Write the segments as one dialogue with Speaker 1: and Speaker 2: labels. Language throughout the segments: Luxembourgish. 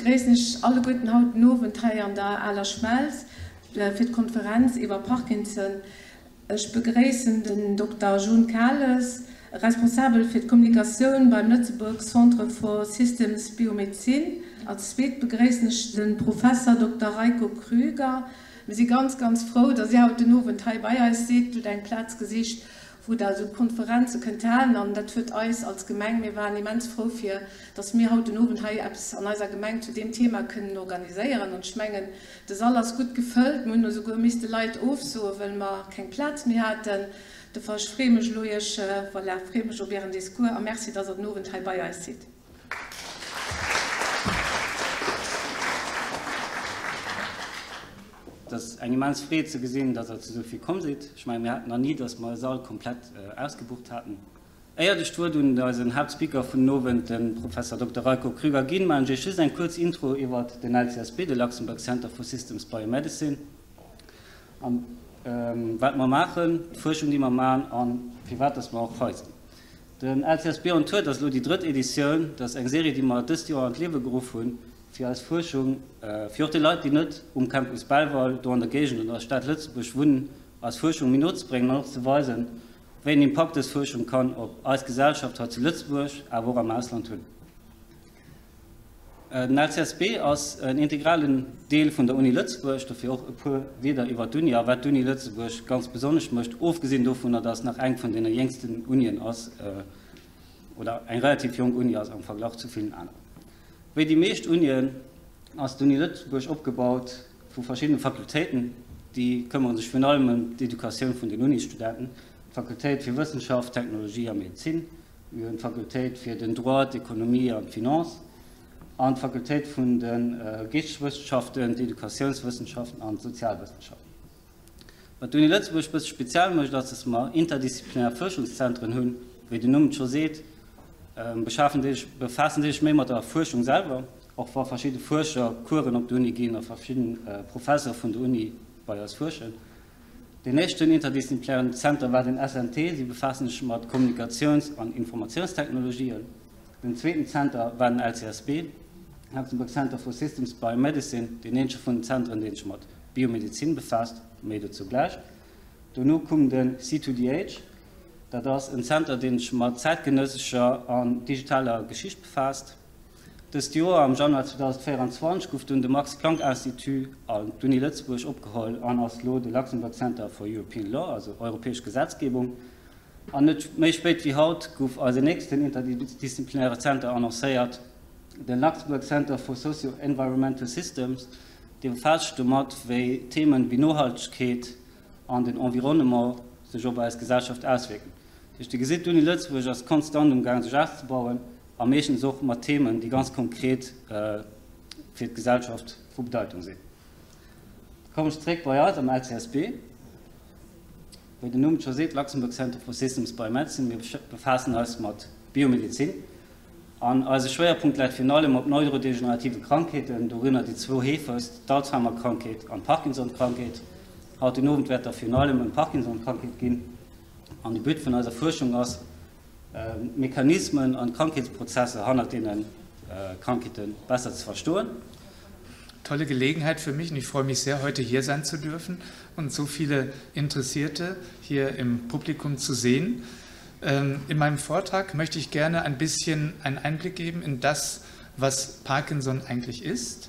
Speaker 1: begréissen ech alleguerten haut den Owend hei an der Aler Schmelz fir d'Konferenz iwwer Parkinson. Ech begréissen den Dokter Jhun Cales, Responsabel fir d'Kommunikatioun beim Lëtzebuerg Centre for Systems Biomedezin. Als zweet begréissen ech de Professer Dokter Rajko Krüger. Mir si ganz, ganz frou, dass Dir haut den Owend hei bei eis sidd. Dir hutt eng Plaz gesicht, wou Der esou Konferenze kënnt halen an dat huet eis als Gemeng, mir waren immens frou fir dass mir haut den Owend hei eppes an eiser Gemeng zu deem Thema kënnen organiséieren an ech mengen, de Sall ass gutt gefëllt, mir hunn esouguer misste Leit ofsoen, well mer keng Plaz méi haten. Dofir ech freeë mech elo Iech, voilà, freeë mech op Ären Discours a Merci, dass Der den Owend hei bei eis sidd.
Speaker 2: Et ass eng immens Freed ze gesinn, dass Der zu esou vill komm sidd. Ech mengen, mir haten nach ni, dass mer e Sall komplett ausgebucht haten. Éiert ech d'Wuert un eisen Haaptspeaker vun den Owend, de Professor Dokter Rajko Krüger ginn, maachen ech Iech just eng kuerz Intro iwwert den LCSB, de Luxembourg Center for Systems Biomedicine, an wat mer maachen, d'Fuerschung, déi mer maachen a firwat dass mer och hei sinn. Den LCSB on Tour, dat ass elo déi drëtt Editioun. Dat ass eng Serie, déi mer dëst Joer an d'Liewe geruff hunn, fir eis Fuerschung, fir och déi Leit, déi net um Campus Belval, do an der Géigend an der Stad Lëtzebuerg wunnen, eis Fuerschung méi no ze bréngen an och ze weisen, wéi en Impakt dës Fuerschung kann op eis Gesellschaft hei zu Lëtzebuerg, awer och am Ausland hunn. Den LCSB ass en integralen Deel vun der Uni Lëtzebuerg, dofir och e puer Wieder iwwer d'Uni a wat d'Uni Lëtzebuerg ganz besonnesch mécht, ofgesinn dovunner, dass nach eng vun deene jéngsten Unien ass, oder eng relativ jonk Uni ass am Verglach zu villen aneren. Wéi déi meescht Unien ass d'Uni Lëtzebuerg opgebaut vu verschiddene Fakultéiten, déi këmmere sech virun allem ëm d'Educatioun vun den Unisstudenten, d'Fakultéit fir Wëssenschaft, Technologie a Medezin, Mir hunn d'Fakultéit fir den Droit, d'Ekonomie an d'Finance an d'Fakultéit vun de Geeschteswëssenschaften, d'Educatiounswëssenschaften an d'Sozialwëssenschaften. Wat d'Uni Lëtzebuerg e bësse speziell mécht, ass, dass mer interdisziplinär Fuerschungszentren hunn. Wéi den Numm et scho seet, befaassen déi sech méi mat der Fuerschung selwer, och wa verschidde Fuerscher Coursen op der Uni ginn a verschidden Professore vun der Uni bei eis fuerschen. Deen éischten interdisziplinären Zenter war den SNT, si befaassen sech mat Kommunikatiouns an Informatiounstechnologien. Den zweeten Zenter war den LCSB, Luxembourg Center for Systems Biomedicine, deen eenzege vun den Zenteren, dee sech mat Biomedezin befaasst, méi dozou gläich. Dono koum de C2DH, dat ass en Zenter, dee sech mat zäitgenëssescher an digitaler Geschicht befaasst. Dëst Joer, am Januar 2024, gouf dunn de Max-Planck-Institut an d'Uni Lëtzebuerg opgeholl an ass elo de Luxembourg Center for European Law, also europäesch Gesetzgebung. An net méi spéit wéi haut gouf eise nächsten interdisziplinäre Zenter annoncéiert, de Luxembourg Center for Socio-Environmental Systems. Dee befaasst sech domat, wéi Themen wéi Nohaltegkeet an den Environnement sech op eis Gesellschaft auswierken. Dat heescht, Dir gesitt, d'Uni Lëtzebuerg ass konstant umgaang sech auszebauen. A meeschtens och mat Themen, déi ganz konkret fir d'Gesellschaft vu Bedeitung sinn. Da kommen ech zréck bei eis am LCSB. Wéi den Numm et scho seet, Luxembourg Center for Systems Biomedicine, mir befaassen eis mat Biomedezin. An eise Schwéierpunkt läit virun allem op neurodegenerative Krankheeten, dorënner déi zwou heefegst, d'Alzheimer-Krankheet an d'Parkinson-Krankheet. Haut den Owend wäert et da virun allem ëm d'Parkinson-Krankheet ginn. An de But vun eiser Fuerschung ass, D'Mechanismen an d'Krankheetsprozesser hannert deene Krankheete besser ze verstoen.
Speaker 3: Tolle Gelegenheit für mich und ich freue mich sehr, heute hier sein zu dürfen und so viele Interessierte hier im Publikum zu sehen. Ähm, in meinem Vortrag möchte ich gerne ein bisschen einen Einblick geben in das, was Parkinson eigentlich ist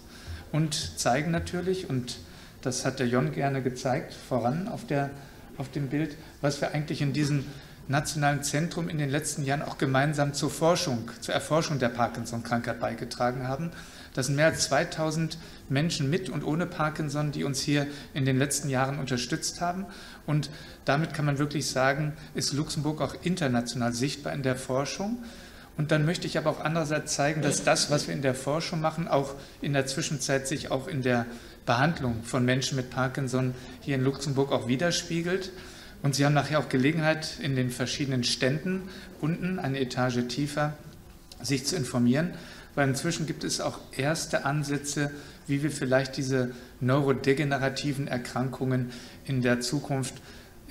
Speaker 3: und zeigen natürlich, und das hat der Jon gerne gezeigt, voran auf, der, auf dem Bild, was wir eigentlich in diesem nationalen Zentrum in den letzten Jahren auch gemeinsam zur Forschung, zur Erforschung der Parkinson-Krankheit beigetragen haben. Das sind mehr als 2000 Menschen mit und ohne Parkinson, die uns hier in den letzten Jahren unterstützt haben. Und damit kann man wirklich sagen, ist Luxemburg auch international sichtbar in der Forschung. Und dann möchte ich aber auch andererseits zeigen, dass das, was wir in der Forschung machen, auch in der Zwischenzeit sich auch in der Behandlung von Menschen mit Parkinson hier in Luxemburg auch widerspiegelt. Und Sie haben nachher auch Gelegenheit, in den verschiedenen Ständen unten, eine Etage tiefer, sich zu informieren, weil inzwischen gibt es auch erste Ansätze, wie wir vielleicht diese neurodegenerativen Erkrankungen in der Zukunft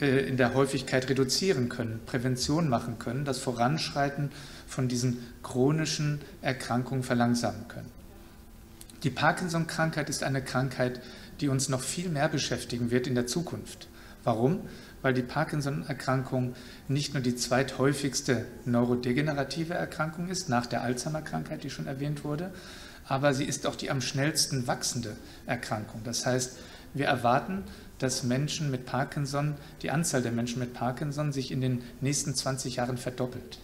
Speaker 3: äh, in der Häufigkeit reduzieren können, Prävention machen können, das Voranschreiten von diesen chronischen Erkrankungen verlangsamen können. Die Parkinson-Krankheit ist eine Krankheit, die uns noch viel mehr beschäftigen wird in der Zukunft. Warum? Weil die Parkinson-Erkrankung nicht nur die zweithäufigste neurodegenerative Erkrankung ist, nach der Alzheimer-Krankheit, die schon erwähnt wurde, aber sie ist auch die am schnellsten wachsende Erkrankung. Das heißt, wir erwarten, dass Menschen mit Parkinson, die Anzahl der Menschen mit Parkinson sich in den nächsten 20 Jahren verdoppelt.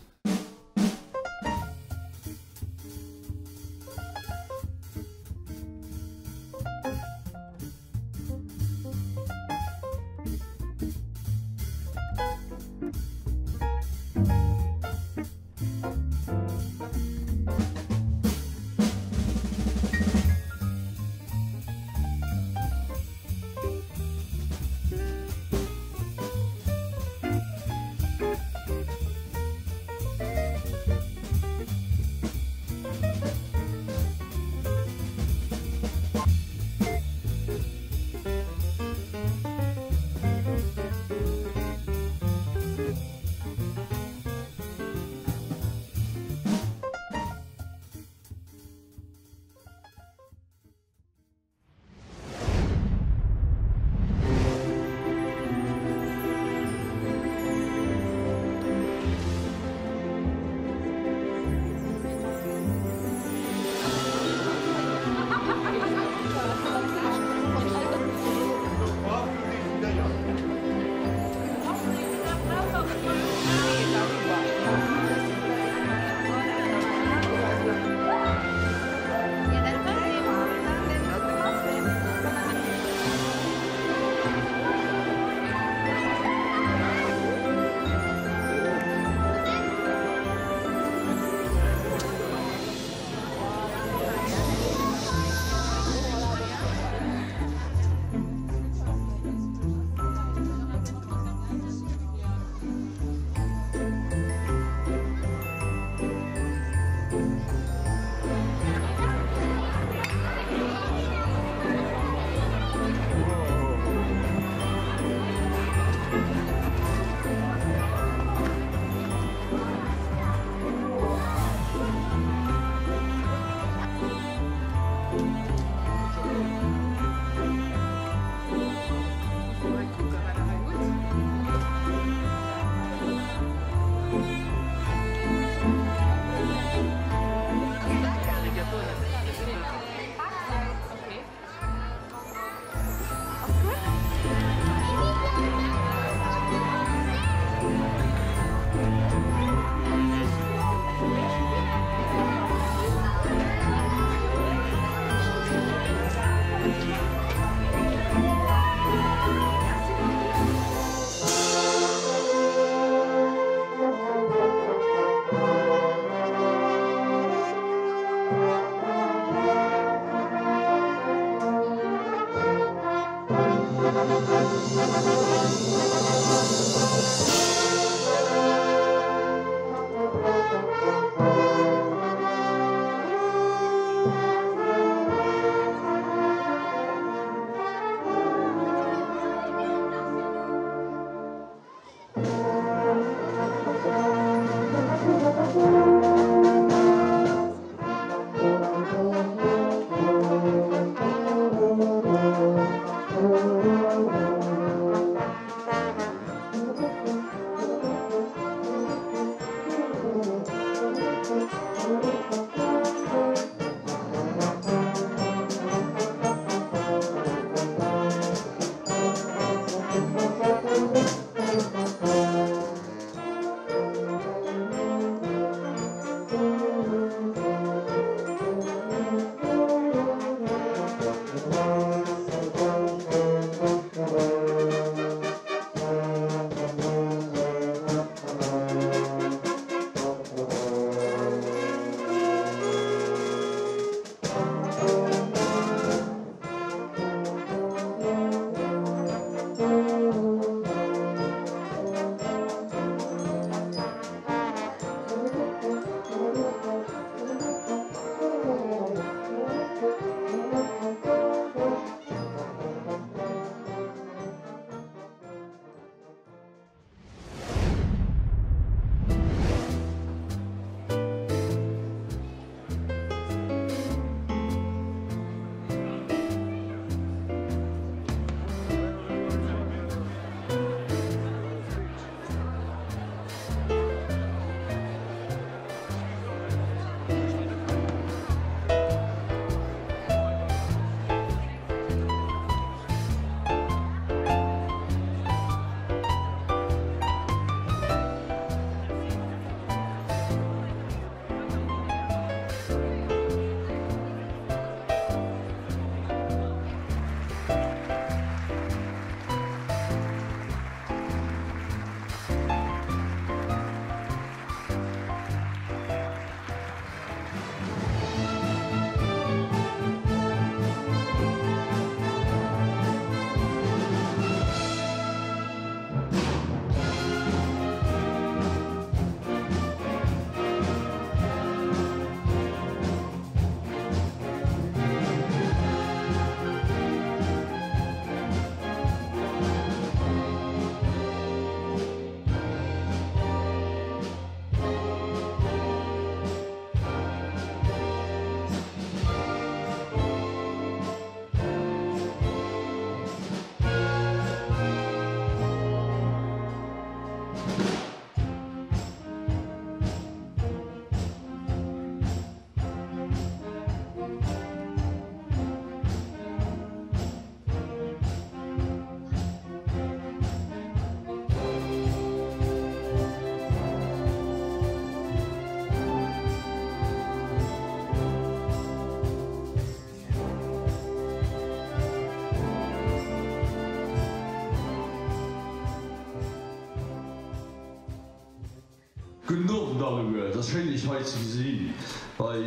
Speaker 4: Et ass schéin iech hei ze gesinn bei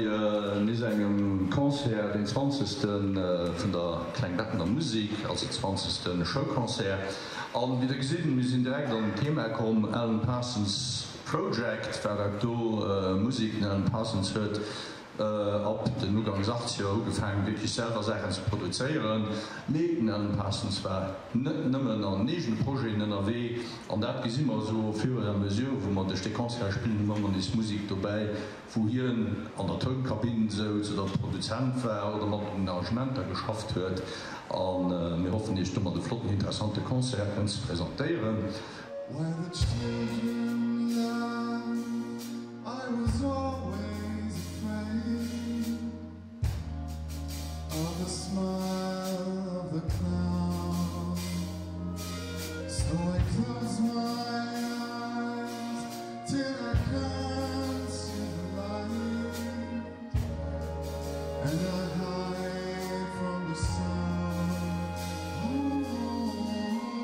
Speaker 4: nees engem Concert, deen zwanzegsten vun der Klengbettener Musik, also zwanzegsten Showconcert. An wéi der gesitt, mir sinn direkt an d'Thema komm, Alan Parsons Project war dat do, Musik. Den Alan Parsons huet ab den Ugangs Achtzeger ugefaangen wierklech selwer Saachen ze produzéieren. Mee den Alan Parsons war net nëmmen an eegene Projeten ënnerwee, an dat gesi mer esou au fur et à mesure wou mer duerch de Concert spillen, hu mer ëmmer nees Musek dobäi, wou hien an der Tounkabinn souz oder Produzent war oder mat un den Arrangementer geschafft huet. A mir hoffen Iech domat e flotten, interessante Concert kënnen ze presentéieren.
Speaker 5: Where the children laugh, I was always afraid of the smile of the clown. So I close my eyes till I can't see the light and I hide from the sound. Oh,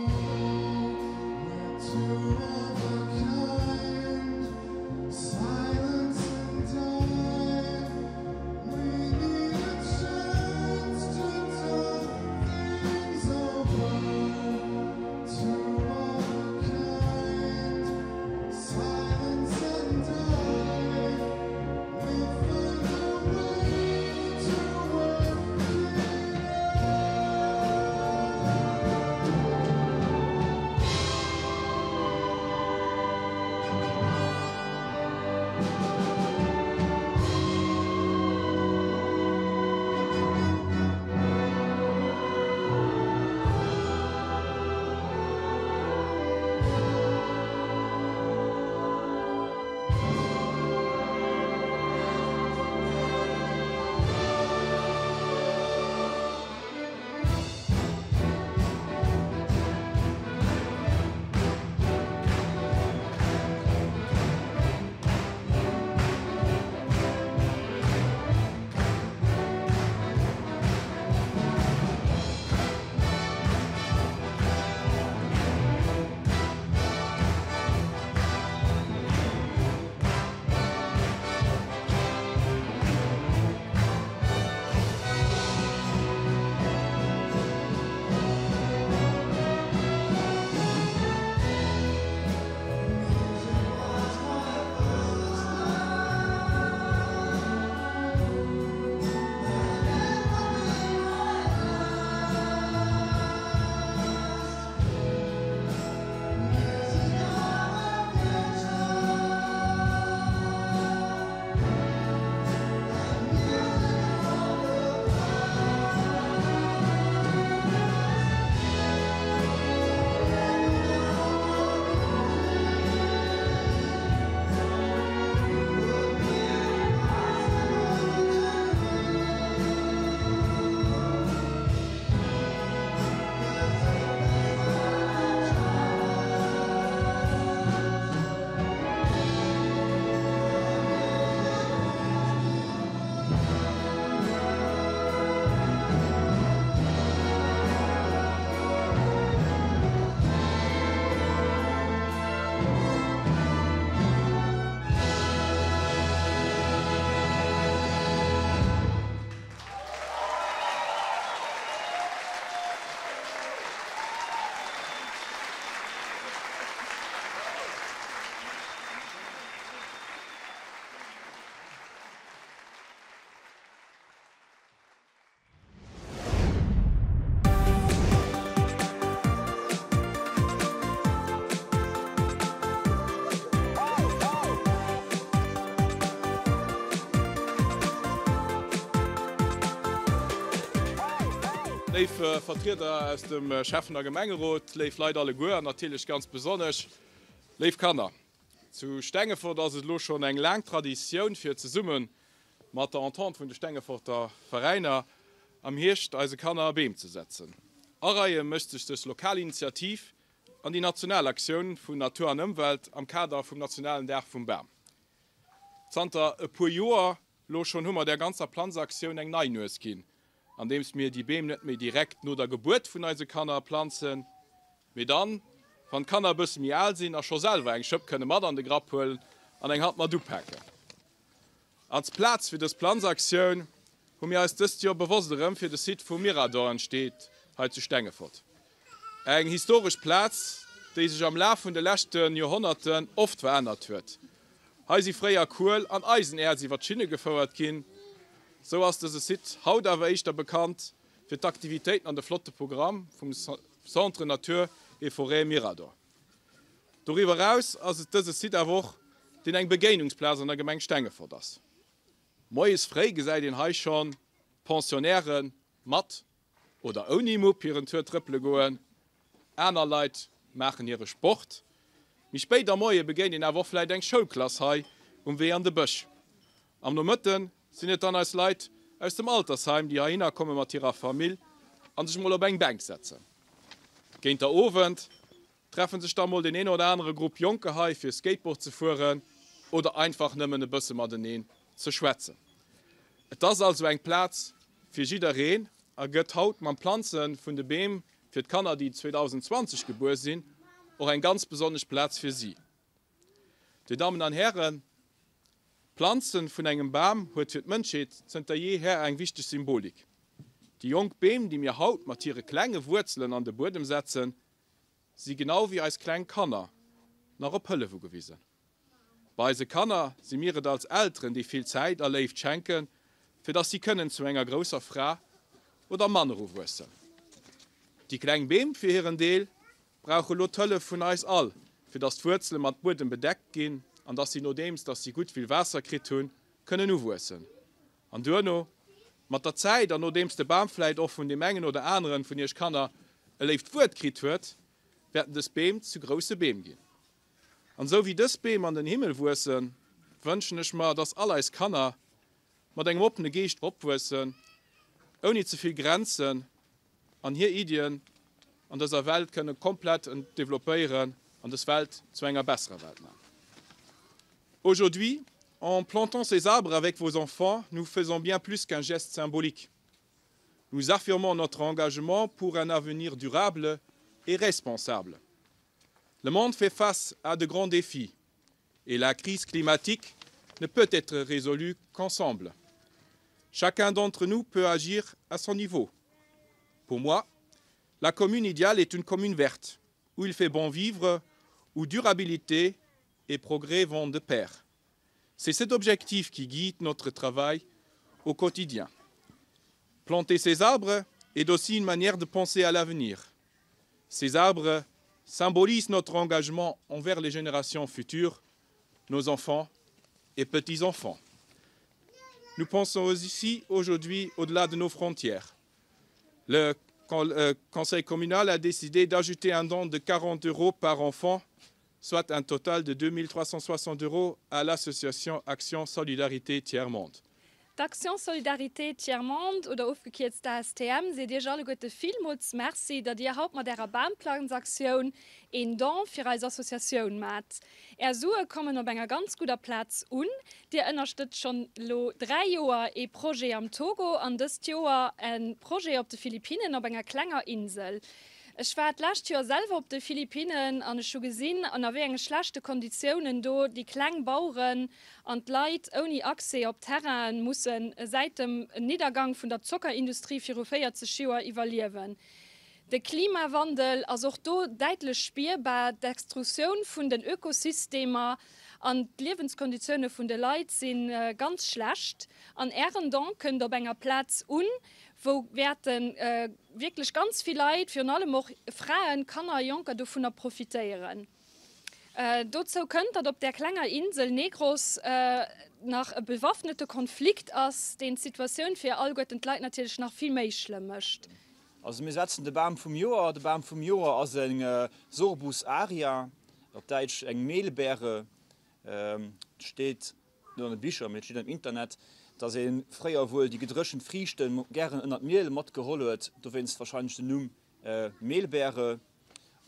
Speaker 5: we're two of a kind, silence and time. We need a chance to talk things over. Two of a kind, silence and I. We find a way to work it
Speaker 6: Léif Vertrieder aus dem Schäffen a Gemengerot, léif Leit alleguer an natierlech ganz besonnesch léif Kanner. Zu Stengefort ass et elo schonn eng laang Traditioun fir zesumme mat der Entente vun de Stengeforter Veräiner am Hierscht eise Kanner Beem ze setzen. Areie mécht sech dës lokal Initiativ an déi national Aktioun vun Natur an Ëmwelt am Kader vum nationalen Dag vum Bam. Zanter e puer Joer lo schonn hu mer där ganzer Planzaktioun eng nei Nues ginn, andeems mir déi Beem net méi direkt no der Gebuert vun eise Kanner planzen, mee dann, wann d'Kanner e bësse méi al sinn a scho selwer eng Schëpp kënne mat an de Grapp huelen an eng Hand mat upaken. Als Plaz fir dës Planzaktioun hu mir eis dëst Joer bewosst erëm fir de Site vum Mirador entsteet hei zu Stengefort. Eng historesch Plaz, déi sech am Laf vun de leschte Joerhonnerten oft verännert huet. Hei si fréier Kuel an Eisenäerz iwwer d'Schinne gefouert ginn. Sou ass dëse Site haut awer éischter bekannt fir d'Aktivitéiten an de flotte Programm vum Centre Nature et Forêt Mirador. Doriwwer eraus ass et dëse Site awer och, deen eng Begéinungsplaz an der Gemeng Stengefort ass. Moies fréi gesäit een hei schonn Pensionnairë mat oder ouni Mupp hiren Tour trëppele goen, aner Leit maachen hire Sport. Méi spéit am Moie begéint een awer och vläit eng Schoulklass hei um Wee an de Bësch. Am Nomëtte sinn et dann eis Leit aus dem Altersheim, déi heihinner komme mat hirer Famill an sech mol op eng Bänk setzen. Géint der Owend treffen sech da mol deen een oder anere Grupp Jonker hei fir Skateboard ze fueren oder einfach nëmmen e bësse mateneen ze schwätzen. Et ass also eng Plaz fir jiddereen a gëtt haut mam Planze vun de Beem fir d'Kanner déi 2020 gebuer sinn och eng ganz besonnesch Plaz fir si. Dir Dammen an Hären, d'Planze vun engem Bam huet fir d'Mënschheet zënter jeeher eng wichteg Symbolik. Déi jonk Beem, déi mir haut mat hire klenge Wuerzelen an de Buedem setzen, si genau wéi eis kleng Kanner nach op Hëllef ugewisen. Bei eise Kanner si mir et als Elteren, déi vill Zäit a Léift schenken, fir dass si kënnen zu enger grousser Fra oder Mann eruwuessen. Déi kleng Beem fir hiren Deel brauche lo d'Hëllef vun eis all, fir dass d'Wuerzele mat Buedem bedeckt ginn an dass si nodeems dass si gutt vill Waasser kritt hunn, kënnen uwuessen. An duerno, mat der Zäit an nodeems de Bam vläit och vun deem engen oder aneren vun iech Kanner e léift Wuert kritt huet, wäerten dës Beem zu grousse Beem ginn. An esou wéi dës Beem an den Himmel wuessen, wënschen ech mer, dass all eis Kanner mat engem oppene Geescht opwuessen, ouni ze vill Grenzen, an hir Iddien an dëser Welt kënne komplett developpéieren an dës Welt zu enger besserer Welt maachen. Aujourd'hui, en plantant ces arbres avec vos enfants, nous faisons bien plus qu'un geste symbolique. Nous affirmons notre engagement pour un avenir durable et responsable. Le monde fait face à de grands défis et la crise climatique ne peut être résolue qu'ensemble. Chacun d'entre nous peut agir à son niveau. Pour moi, la commune idéale est une commune verte, où il fait bon vivre, où durabilité et progrès vont de pair. C'est cet objectif qui guide notre travail au quotidien. Planter ces arbres est aussi une manière de penser à l'avenir. Ces arbres symbolisent notre engagement envers les générations futures, nos enfants et petits-enfants. Nous pensons aussi aujourd'hui au-delà de nos frontières. Le euh, conseil communal a décidé d'ajouter un don de 40 euros par enfant, soit un total de 2360 euros à l'association Action Solidarité Tiers-Monde.
Speaker 7: D'Action Solidarité Tiers Monde, oder ofgekierzt ASTM, seet Iech alleguerte villmools Merci, datt Dir haut mat Ärer Bamplanzaktioun een Don fir eis Associatioun maacht. Är Sue kommen op enger ganz gudder Plaz un. Dir ënnerstëtzt schonn elo 3 Joer ee Projet am Togo an dëst Joer e Projet op de Philippinnen op enger klenger Insel. Ech war d'lescht Joer selwer op de Philippinnen an ech hu gesinn, ënner wéi enge schlechte Konditiounen do déi kleng Baueren an d'Leit ouni Accès op Terrainen musse säit dem Niddergang vun der Zockerindustrie viru 40 Joer iwwerliewen. De Klimawandel ass och do däitlech spierbar, d'Extruktioun vun den Ökosystemer an d'Liewenskonditioune vun de Leit si ganz schlecht. An Ären Don kënnt op enger Plaz un, wou wäerte wierklech ganz vill Leit, virun allem och Fraen, Kanner a Jonker dovunner profitéieren. Dozou kënnt, datt op där klenger Insel Negros nach e bewaffnete Konflikt ass, deen d'Situatioun fir alleguerten d'Leit natierlech nach vill méi schlëmm mécht.
Speaker 8: Also mir setzen de Bam vum Joer. De Bam vum Joer ass eng Sorbus aria, op Däitsch eng Mehlbeere. Et steet net an de Bicher, mee et steet am Internet, datt ee fréier wuel déi gedréchent Friichte gären ënnert d'Miel matgeholl huet, dowéinst warscheinlech den Numm Mehlbeere.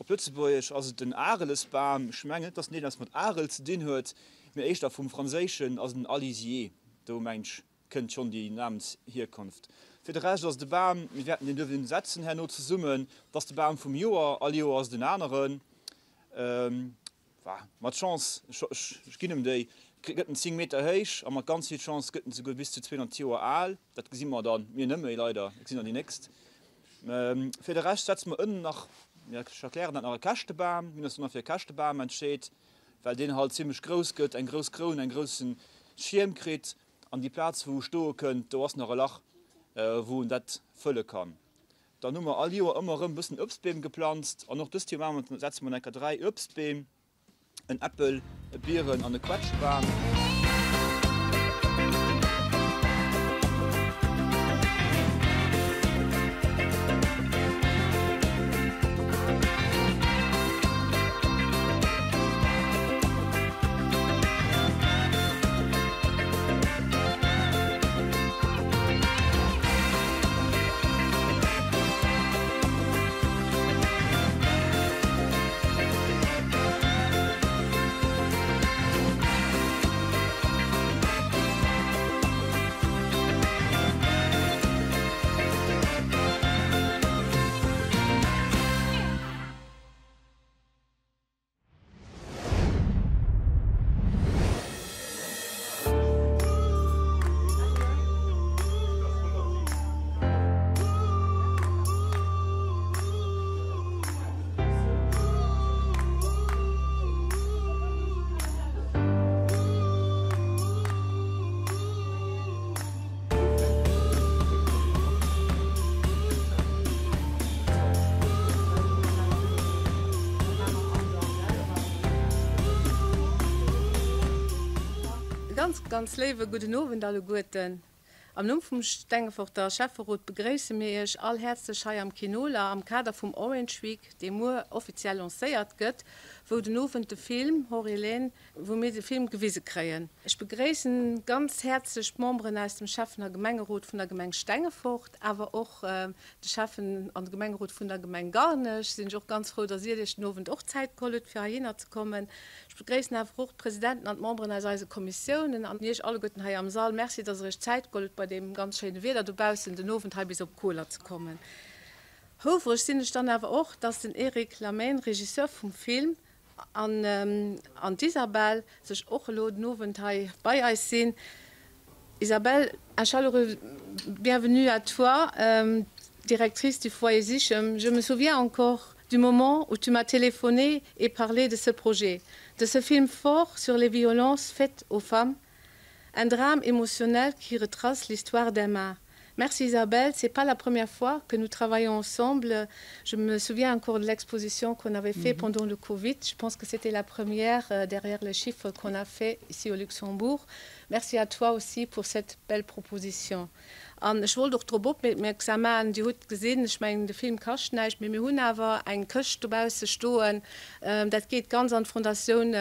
Speaker 8: Op Lëtzebuergesch ass et den Arelesbam. Ech mengen net, datt en eppes mat Arel ze dinn huet, mee éischter vum Franséischen ass et den Alisier. Do mengen ech, kënnt schonn déi Namenshierkonft. Fir de Rescht ass et e Bam, mir wäerten deen duerfir setzen herno zesummen, et ass de Bam vum Joer, all Joer ass et en aneren. Mat Chance, ech ginn em déi, Gëtt en 10 Meter héich a mat ganz vill Chance gëtt en souguer bis zu 200 Joer al. Dat gesi mer dann, mir net méi leider, dat gesinn dann déi nächst. Fir de Rescht setze mer ënnen nach, ech erklären dat nach, e Käschtebam. Mir hunn eis dann nach fir e Käschtebam entscheet, well deen halt zimmlech grouss gëtt, eng grouss Kroun, eng grousse Schierm kritt an déi Plaz wou e stoe kënnt, do ass nach e Lach wou en dat fëlle kann. Dann hu mer all Joer ëmmer erëm e bëssen Uebstbeem geplanzt an och dëst Joer maache mer, setze mer enker 3 Uebstbeem. En Äppel, e Bieren an e Quetschebam.
Speaker 1: E ganz, ganz léiwe gudden Owend alleguerten. Am Numm vum Stengeforter Schäfferot begréisse mir Iech all häerzlech hei am Kinoler am Kader vum Orange Week, dee muer offiziell lancéiert gëtt, wou den Owend de Film Hors Hélène, wou mir de Film gewise kréien. Ech begréissen ganz häerzlech d'Memberen aus dem Schäffen a Gemengerot vun der Gemeng Stengefort, awer och de Schäffen an de Gemengerot vun der Gemeng Garnech. Sinn ech och ganz frou, dass Dir Iech den Owend och Zäit geholl hutt fir heihinner ze kommen. Ech begréissen awer och d'Presidenten an d'Memberen aus eise Kommissiounen an Iech alleguerten hei am Sall. Merci, dass Der Iech Zäit geholl hutt, bei deem ganz schéine Wieder dobaussen den Owend hei bis op Koler ze kommen. Houfreg sinn ech dann awer och, dass den Eric Lamaine, Regisseur vum Film, an an d'Isabelle sech och elo den Owend hei bei eis sinn. Isabelle, un chaleureux bienvenue à toi, directrice du Foyer Sichem. Je me souviens encore du moment où tu m'as téléphoné et parlé de ce projet, de ce film fort sur les violences faites aux femmes, un drame émotionnel qui retrace l'histoire d'Emma. Merci Isabelle, c'est pas la première fois que nous travaillons ensemble. Je me souviens encore de l'exposition qu'on avait fait mm -hmm. pendant le Covid. Je pense que c'était la première euh, derrière les chiffres qu'on a fait ici au Luxembourg. Merci à toi aussi pour cette belle proposition. An ech wollt och drop opmierksam maachen, Dir hutt gesinn, ech mengen, de Film kascht näischt, mee mir hunn awer eng Këscht dobausse stoen, dat geet ganz an d'Fondatioun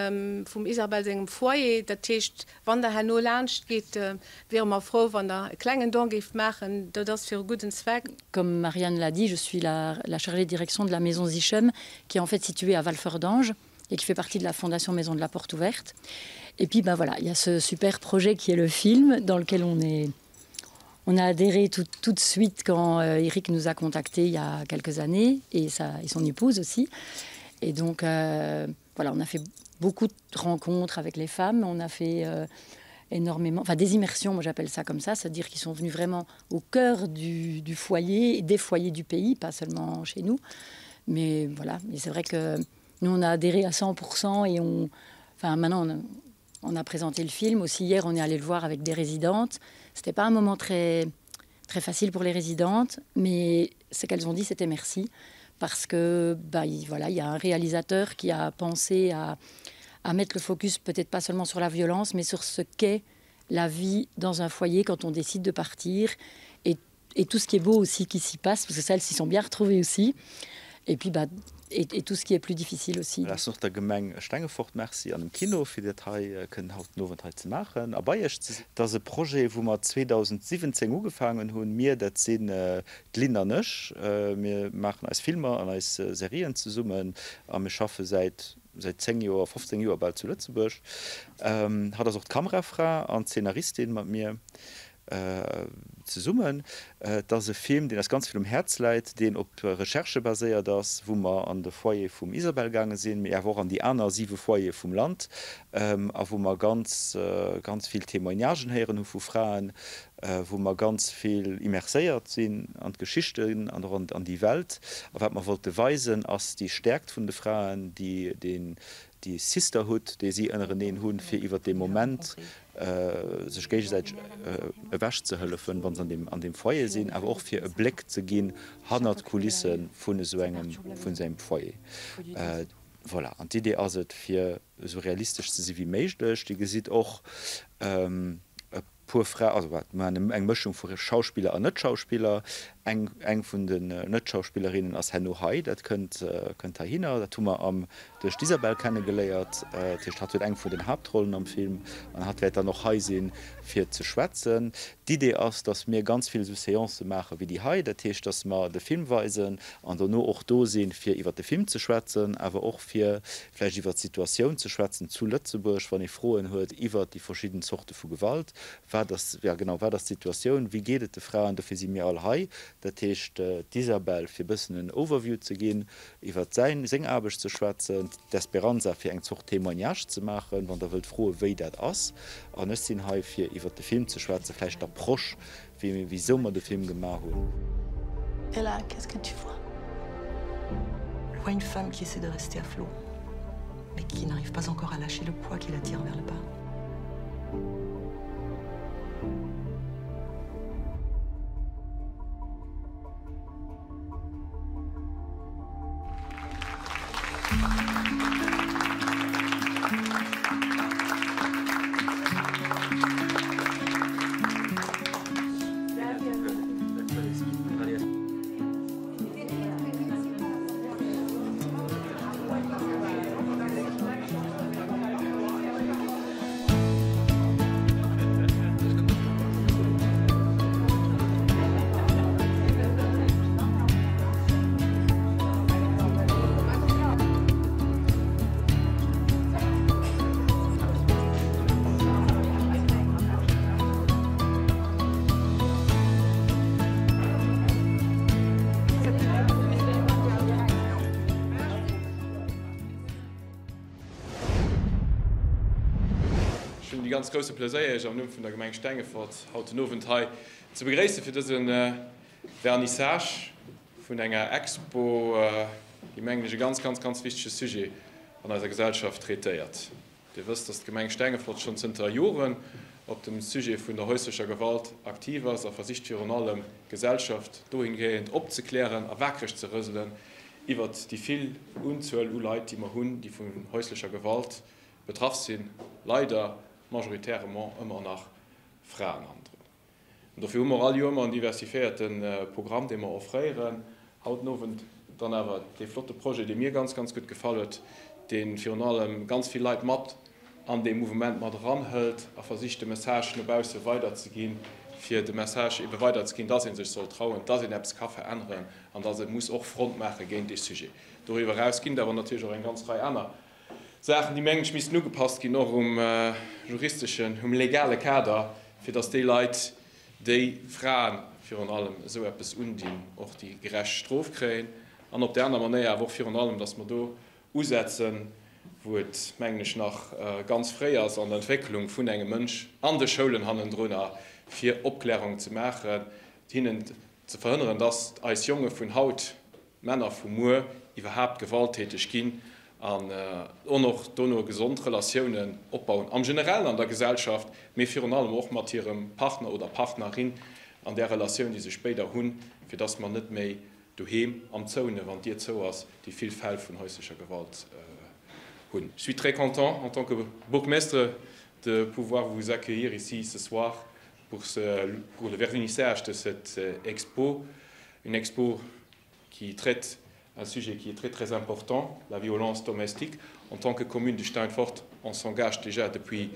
Speaker 1: vum Isabelle sengem Foyer. Dat heescht, wann Der herno laanscht gitt, wiere mer frou, wann Der e klengen Don géift maachen. Dat ass fir e gudden Zweck.
Speaker 9: Comme Marianne l'a dit, je suis la, la chargée de direction de la Maison Zichem, qui est en fait située à Valfordange et qui fait partie de la Fondation Maison de la Porte Ouverte. Et puis ben voilà, il y a ce super projet qui est le film dans lequel on est on a adhéré tout, tout de suite quand euh, Eric nous a contacté il y a quelques années et, sa, et son épouse aussi. Et donc euh, voilà, on a fait beaucoup de rencontres avec les femmes, on a fait euh, énormément enfin des immersions, moi j'appelle ça comme ça, c'est-à-dire qu'ils sont venus vraiment au cœur du, du foyer des foyers du pays, pas seulement chez nous. Mais voilà, mais c'est vrai que nous on a adhéré à 100% et on enfin maintenant on a, on a présenté le film aussi hier on est allé le voir avec des résidentes c'était pas un moment très très facile pour les résidentes mais ce qu'elles ont dit c'était merci parce que bah, il, voilà il y a un réalisateur qui a pensé à, à mettre le focus peut-être pas seulement sur la violence mais sur ce qu'est la vie dans un foyer quand on décide de partir et, et tout ce qui est beau aussi qui s'y passe parce que celles s'y sont bien retrouvées aussi et puis bah et, et tout ce qui est plus difficile aussi.
Speaker 10: Ech soen och der Gemeng Stengefort Merci an dem Kino fir dat hei kënnen haut den Owend hei ze maachen a bei Iech ze sinn. Et ass e Projet wou mer 2017 ugefaangen hunn. Mir, dat sinn d'Lynn an ech. Mir maachen eis Filmer an eis Serien zesummen a mir schaffe säit säit 10 Joer, 15 Joer bal zu Lëtzebuerg. Hatt ass och d'Kamerafra an d'Szenaristin mat mir. Zesummen. Et ass e Film, deen eis ganz vill um Häerz läit, deen op Recherchë baséiert ass, wou mer an de Foyer vum Isabel gaange sinn, mee awer och an déi aner siwe Foyere vum Land, a wou mer ganz, ganz vill Témoignagen héieren hu vu Fraen, wou mer ganz vill immerséiert sinn an d'Geschichten an och an déi Welt. A wat mer wollte weisen, ass déi Stäerkt vun de Fraen, déi, déi Sisterhood, déi si ënnereneen hunn, fir iwwert dee Moment sech géigesäiteg ewech ze hëllefen, wa se an deem Foyer sinn, awer och fir e Bléck ze ginn hannert d'Kulisse vun esou engem, vun esou engem Foyer. Voilà, an d'Idee ass et, fir esou realistesch ze si wéi méiglech. Dir gesitt och e puer Fra, also wat, mer hunn eng Mëschung vu Schauspiller an Net-Schauspiller. Eng, eng vun den Net-Schauspillerinnen ass herno hei, dat kënnt, kënnt heihinner. Dat hu mer am, duerch d'Isabel kennegeléiert. Dat heescht, hatt huet eng vun den Haaptrollen am Film an hatt wäert dann och hei sinn, fir ze schwätzen. D'Idee ass, datt mir ganz vill esou Seancë maache wéi déi hei. Dat heescht, datt mer de Film weisen an dono och do sinn, fir iwwer de Film ze schwätzen, awer och fir vläicht iwwer d'Situatioun ze schwätzen zu Lëtzebuerg, wann ee Froen huet iwwer déi verschidden Zorte vu Gewalt. Wat ass, ja genau, wat ass d'Situatioun, wéi geet et de Fraen? Dofir si mir all hei. Dat heescht, d'Isabel, fir e bëssen en Overview ze ginn, iwwer säin, seng Aarbecht ze schwätzen, d'Esperanza, fir eng Zort Témoignage ze maachen, wann Der wëllt froen, wéi dat ass. An ech sinn hei, fir iwwer de Film ze schwätzen, vläicht d'Approche, Wéi, wisou mer de Film gemaach hunn.
Speaker 11: Et là, qu'est-ce que tu vois? Je vois une femme qui essaie de rester à flot, mais qui n'arrive pas encore à lâcher le poids qui la tire vers le bas.
Speaker 6: Ech hunn dee ganz grousse Pleséier, Iech am Numm vun der Gemeng Stengefort haut den Owend hei ze begréissen fir dëse Vernissage vun enger Expo, déi, mengen ech, e ganz, ganz, ganz wichtege Sujet an eiser Gesellschaft traitéiert. Dir wësst, dass d'Gemeng Stengefort schonn zënter Joren op dem Sujet vun der häuslecher Gewalt aktiv ass a versicht virun allem d'Gesellschaft dohingehend opzeklären a wakereg ze rëselen iwwert déi vill Unzuel u Leit, déi mer hunn, déi vun häuslecher Gewalt betraff sinn, leider majoritairement ëmmer nach Fraen hannendrun. An dofir hu mer och all Joer ëmmer en diversifiéierte Programm, dee mer offréieren. Haut den Owend dann awer dee flotte Projet, dee mir ganz, ganz gutt gefall huet, dee virun allem ganz vill Leit mat an dee Mouvement mat eranhëlt a versicht, de Message no bausse weiderzeginn, fir de Message ebe weiderzeginn, dass ee sech soll trauen, dass een eppes ka veränneren an dass ee muss och Front maache géint dee Sujet. Doriwwer eraus ginn et awer natierlech och eng ganz Rei aner Saachen, déi mengen ech missten ugepasst ginn, och um juristeschen, um legale Kader, fir datt déi Leit, déi Frae virun allem esou eppes undinn, och déi gerecht Strof kréien. An op där aner Manéier awer och virun allem, datt mer do usetzen, wou et, mengen ech, nach ganz fréi ass an der Entwécklung vun engem Mënsch, an de Schoulen hannendrunner, fir Opklärung ze maachen, hinnen ze verhënneren, datt eis Jonge vun haut, d'Männer vu muer, iwwerhaapt gewalttäteg ginn an och dono gesond Relatiounen opbauen, am Generellen an der Gesellschaft, mee virun allem och mat hirem Partner oder Partnerin an där Relatioun, déi se spéider hunn, fir dass mer net méi doheem am Zoune, wann d'Dier zou ass, déi vill Fäll vun häuslecher Gewalt hunn. Je suis très content, en tant que bourgmestre, de pouvoir vous accueillir ici ce soir pour ce, pour le vernissage de cette expo, une expo qui traite un sujet qui est très très important, la violence domestique. En tant que commune de Steinfort, on s'engage déjà depuis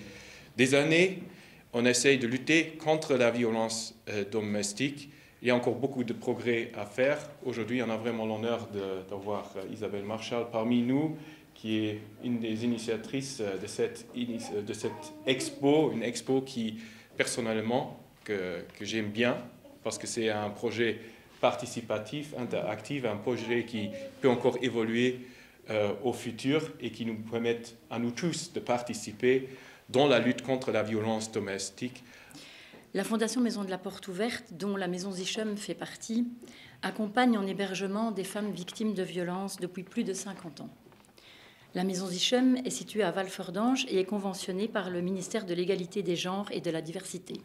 Speaker 6: des années. On essaye de lutter contre la violence euh, domestique. Il y a encore beaucoup de progrès à faire. Aujourd'hui, on a vraiment l'honneur d'avoir euh, Isabelle Marshall parmi nous, qui est une des initiatrices euh, de cette, de cette expo, une expo qui, personnellement. Que, que j'aime bien parce que c'est un projet participatif, interactif, un projet qui peut encore évoluer euh, au futur et qui nous permet à nous tous de participer dans la lutte contre la violence domestique.
Speaker 9: La Fondation Maison de la Porte Ouverte, dont la Maison Zichem fait partie, accompagne en hébergement des femmes victimes de violences depuis plus de 50 ans. La Maison Zichem est située à Valfordange et est conventionnée par le ministère de l'égalité des genres et de la diversité.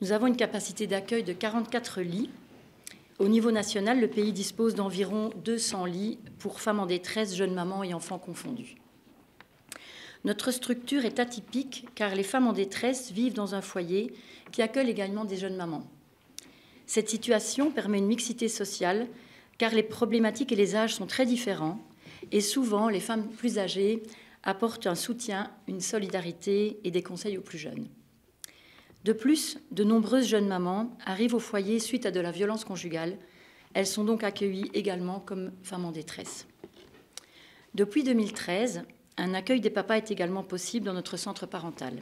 Speaker 9: Nous avons une capacité d'accueil de 44 lits. Au niveau national, le pays dispose d'environ 200 lits pour femmes en détresse, jeunes mamans et enfants confondus. Notre structure est atypique car les femmes en détresse vivent dans un foyer qui accueille également des jeunes mamans. Cette situation permet une mixité sociale car les problématiques et les âges sont très différents et souvent les femmes plus âgées apportent un soutien, une solidarité et des conseils aux plus jeunes. De plus, de nombreuses jeunes mamans arrivent au foyer suite à de la violence conjugale. Elles sont donc accueillies également comme femmes en détresse. Depuis 2013, un accueil des papas est également possible dans notre centre parental.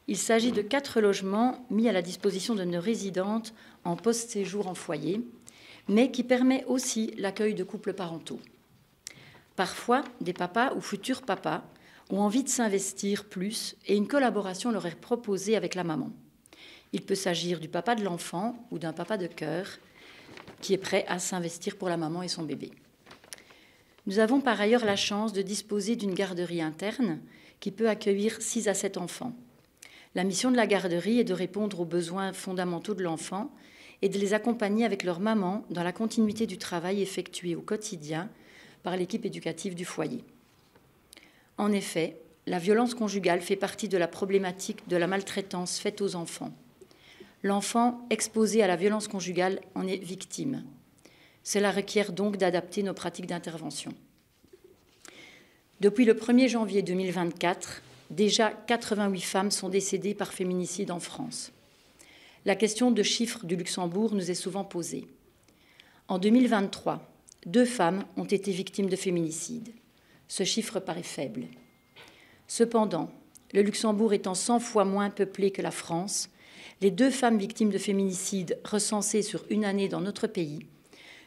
Speaker 9: Il s'agit de quatre logements mis à la disposition de nos résidentes en post-séjour en foyer, mais qui permet aussi l'accueil de couples parentaux. Parfois, des papas ou futurs papas ont envie de s'investir plus et une collaboration leur est proposée avec la maman. Il peut s'agir du papa de l'enfant ou d'un papa de cœur qui est prêt à s'investir pour la maman et son bébé. Nous avons par ailleurs la chance de disposer d'une garderie interne qui peut accueillir 6 à 7 enfants. La mission de la garderie est de répondre aux besoins fondamentaux de l'enfant et de les accompagner avec leur maman dans la continuité du travail effectué au quotidien par l'équipe éducative du foyer. En effet, la violence conjugale fait partie de la problématique de la maltraitance faite aux enfants. L'enfant exposé à la violence conjugale en est victime. Cela requiert donc d'adapter nos pratiques d'intervention. Depuis le 1er janvier 2024, déjà 88 femmes sont décédées par féminicide en France. La question de chiffres du Luxembourg nous est souvent posée. En 2023, deux femmes ont été victimes de féminicide. Ce chiffre paraît faible. Cependant, le Luxembourg étant 100 fois moins peuplé que la France, les deux femmes victimes de féminicide recensées sur une année dans notre pays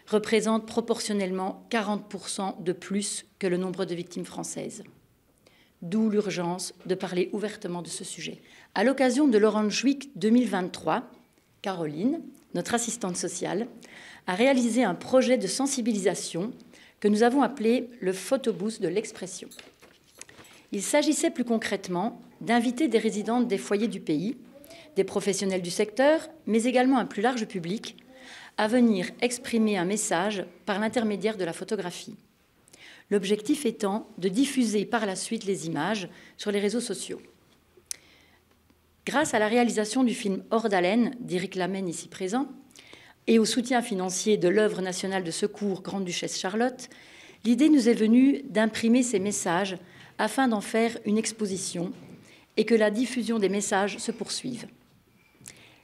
Speaker 9: représentent proportionnellement 40% de plus que le nombre de victimes françaises. D'où l'urgence de parler ouvertement de ce sujet. À l'occasion de l'Orange Week 2023, Caroline, notre assistante sociale, a réalisé un projet de sensibilisation que nous avons appelé le photobooth de l'expression. Il s'agissait plus concrètement d'inviter des résidentes des foyers du pays, des professionnels du secteur, mais également un plus large public, à venir exprimer un message par l'intermédiaire de la photographie. L'objectif étant de diffuser par la suite les images sur les réseaux sociaux. Grâce à la réalisation du film Hors d'haleine d'Éric Lamène ici présent et au soutien financier de l'œuvre nationale de secours Grande-Duchesse Charlotte, l'idée nous est venue d'imprimer ces messages afin d'en faire une exposition et que la diffusion des messages se poursuive.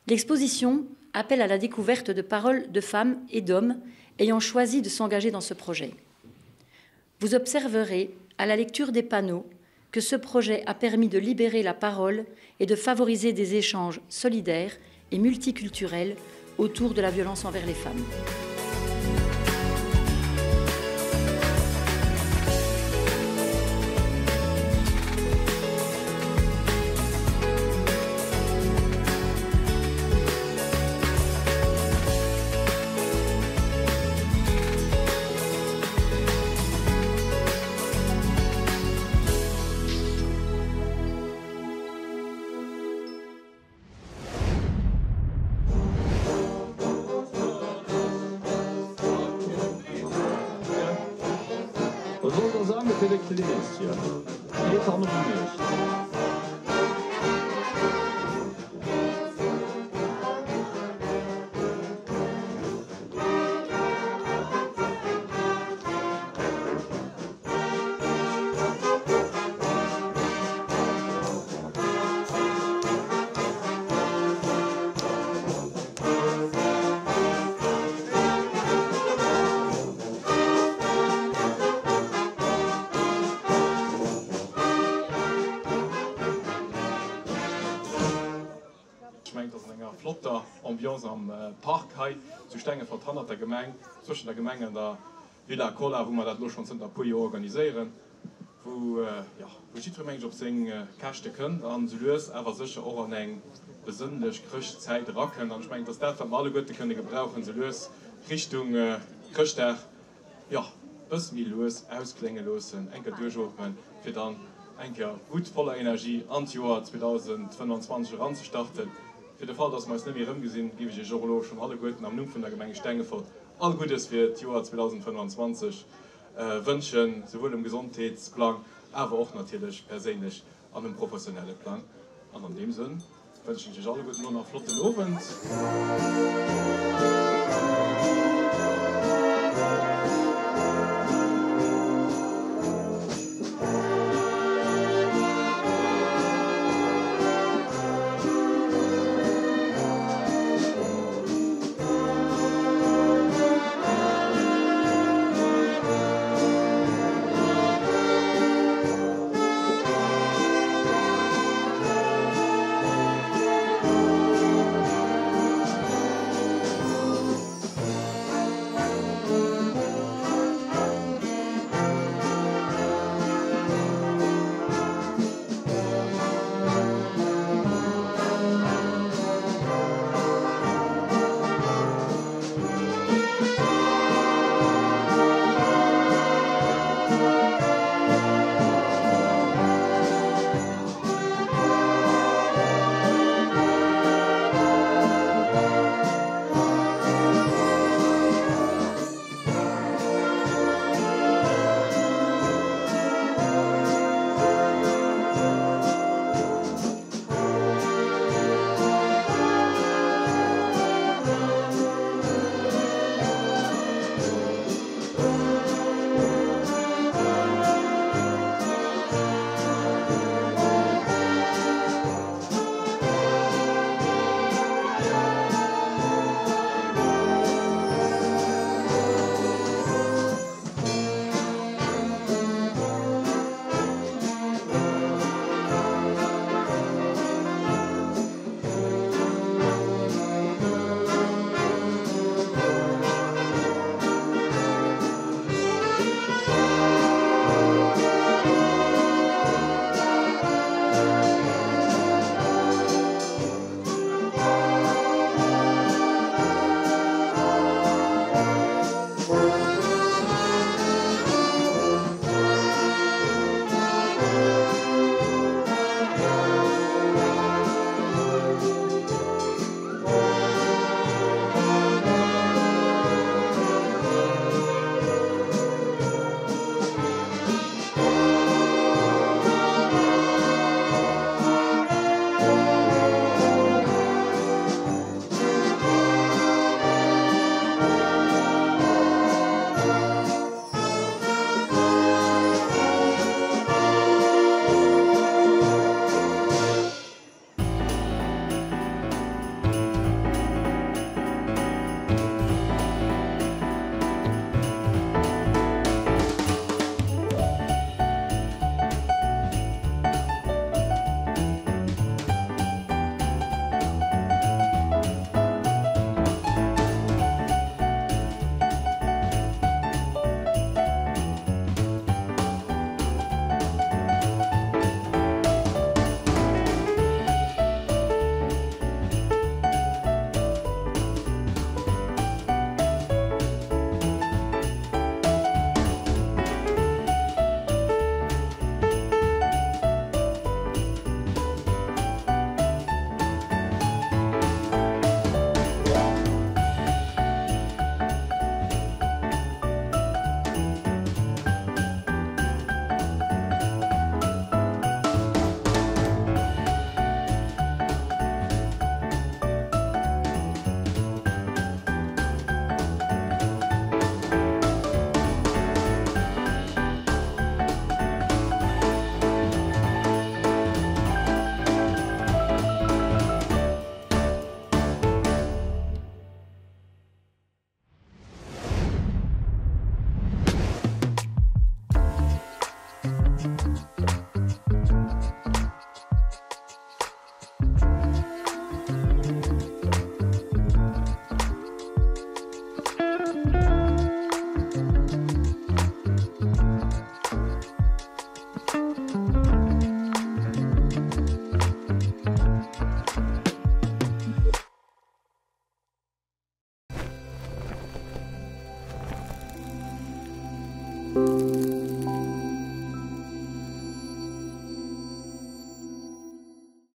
Speaker 9: L'exposition appelle à la découverte de paroles de femmes et d'hommes ayant choisi de s'engager dans ce projet. Vous observerez, à la lecture des panneaux, que ce projet a permis de libérer la parole et de favoriser des échanges solidaires et multiculturels autour de la violence envers les femmes.
Speaker 6: flotter Ambiance am Park hei zu Stengefort hannert der Gemeng, zwëschen der Gemeng an der Villa Kolla, wou mer dat elo schonn zënter e puer Joer organiséieren, wou, jo, wou jiddweree mengen ech op seng Käschte kënnt an esou lues awer sécher och an eng besënnlech Chrëschtzäit erakënnt. An ech mengen, et ass dat, wat mer alleguerte kënne gebrauchen, esou lues Richtung Chrëschtdag, jo, e bësse méi lues ausklénge loossen, eng Kéier duerchootmen, fir dann eng Kéier gutt voller Energie an d'Joer 2025 eranzestarten. Fir de Fall, dass mer eis net méi erëmgesinn, géif ech Iech och elo schonn alleguerten am Numm vun der Gemeng Stengefort all Guddes fir d'Joer 2025 wënschen, souwuel um Gesondheetsplang, awer och natierlech perséinlech an um professionelle Plang. An an deem Sënn wënschen ech Iech alleguerten elo nach e flotten Owend.